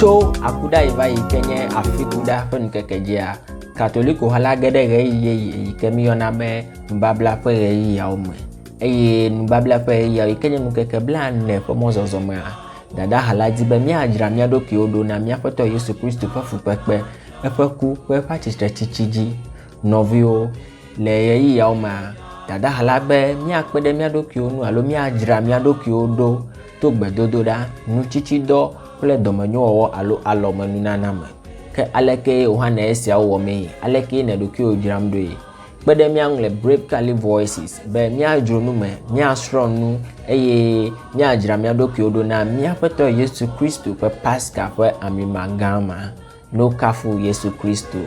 Tso akuɖa yi va yi ke nye afikuɖa ƒe ŋkeke dzia, Katoliko ha la ge ɖe ɣeyiɣi yeye yi ke míeyɔna be nubabla ƒe ɣeyiɣiawo me. Eye nubabla ƒe ɣeyiɣiawo yi ke nye ŋkeke blaene ƒe mɔzɔzɔ mea, Dada ha la di be míadzra mía ɖokuiwo ɖo na mía Aƒetɔ Yesu Kristo ƒe fukpekpe, eƒe ku kple eƒe atsitretsitsi dzi. Nɔviwo, le ɣeyiɣiawo mea, Dada ha la be míakpe ɖe mía ɖokuiwo ŋu alo míadzra mía ɖokuiwo ɖo to gbedodoɖa, nutsitsidɔ kple dɔmenyowɔwɔ alo alɔmenunana me. Ke alekee wò hã nè esiawo wɔmee? Alekee nè ɖokuiwò dzram ɖoe? Kpe ɖe mía ŋu le Brave Kali Voices be míadzro nu me, míasrɔ̃ nu eye míadzra mía ɖokuiwo ɖo na mía Aƒetɔ Yesu Kristo ƒe Paska ƒe amima gã ma. No kafu Yesu Kristo.